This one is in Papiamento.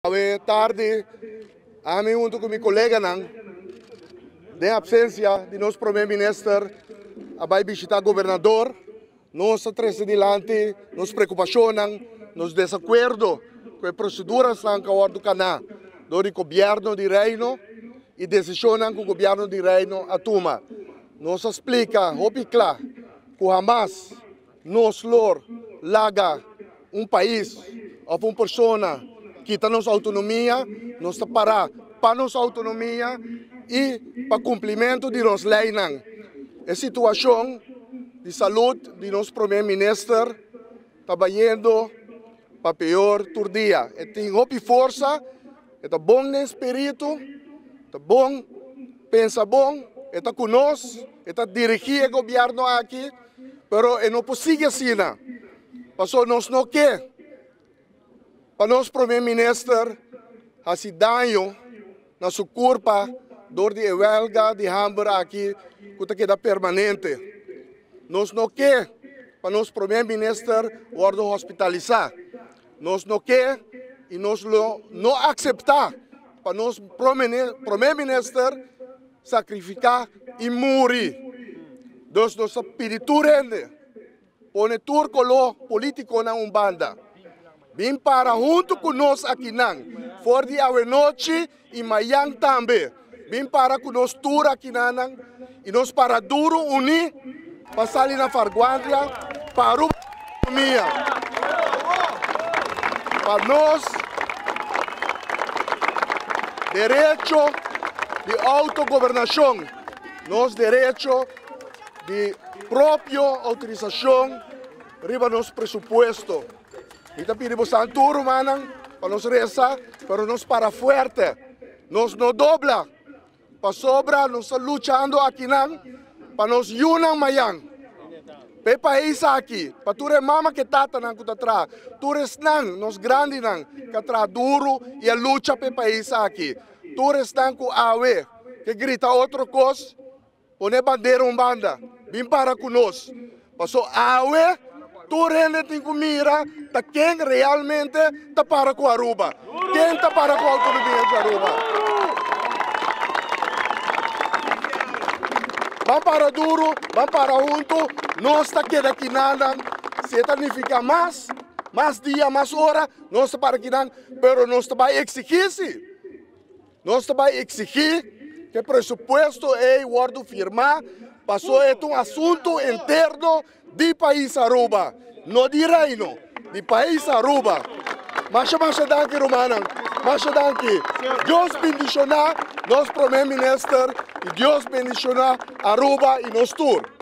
Awe tardi, ami hunto ku mi koleganan, den apsensia di nos Prome Minister, a bai bishita Gobernador. Nos a trese dilanti nos preokupashonnan, nos desakuerdo ku e prosedurasnan ku a wòrdu kaná dor di Gobièrnu di Reino i desishonnan ku Gobièrnu di Reino a tuma. Nos a splika hopi kla ku hamas Nos lor laga un pais of un persona kita nos autonomia, nos ta para pa nos autonomia y pa cumplimento di nos leynan. E situacion di salud di nos Prome Minister ta bayendo pa peor tur dia. E tin hopi forsa, e ta bon den spiritu, ta bon, pensa bon, e ta cu nos, e ta dirigi e gobierno aki. Pero e no por sigui asina, pasobra nos no ke pa nos Prome Minister hasi daño na su kurpa dor di e wèlga di hamber aki ku ta keda permanente. Nos no ke pa nos Prome Minister wòrdu hospitalisá. Nos no ke i nos lo no akseptá pa nos Prome Minister sakrifiká i muri. Dus nos ta pidi tur hende pone tur koló polítikonan un banda, bin para huntu ku nos akinan for di awenochi i mayan tambe. Bin para ku nos tur akinanan i nos para duru uní pa sali na farguandia pa Aruba ekonomia, pa nos derecho di autogobernashon, nos derecho di propio autorisashon riba nos presupuesto. Mi ta pidi bosan tur rumannan pa nos resa, pero nos para fuerte, nos no dobla. Pasobra nos ta luchando akinan pa nos yunan mayan, pa e pais aki, pa tur e mama ku e tatanan ku ta traha, tur esnan, nos grandinan ku a traha duru i a lucha pa e pais aki, tur esnan ku awe ke grita otro kos, Pone bandera un banda, bin para ku nos. Paso awe tur hende tin ku mira ta ken realmente ta para ku Aruba, ken ta para ku autonomia di Aruba. Ban para duru, ban para huntu, nos ta keda kinanan, si e ta nifiká mas, mas dia, mas ora, nos ta para kinan, pero nos ta bai eksigí si. Nos ta bai eksigí ku e presupuesto ei wòrdu firmá paso e ta un asuntu interno di pais Aruba, no di Reino, di pais Aruba. Masha masha danki rumannan, masha danki. Dios bendishoná nos Prome Minister i Dios bendishoná Aruba i nos tur.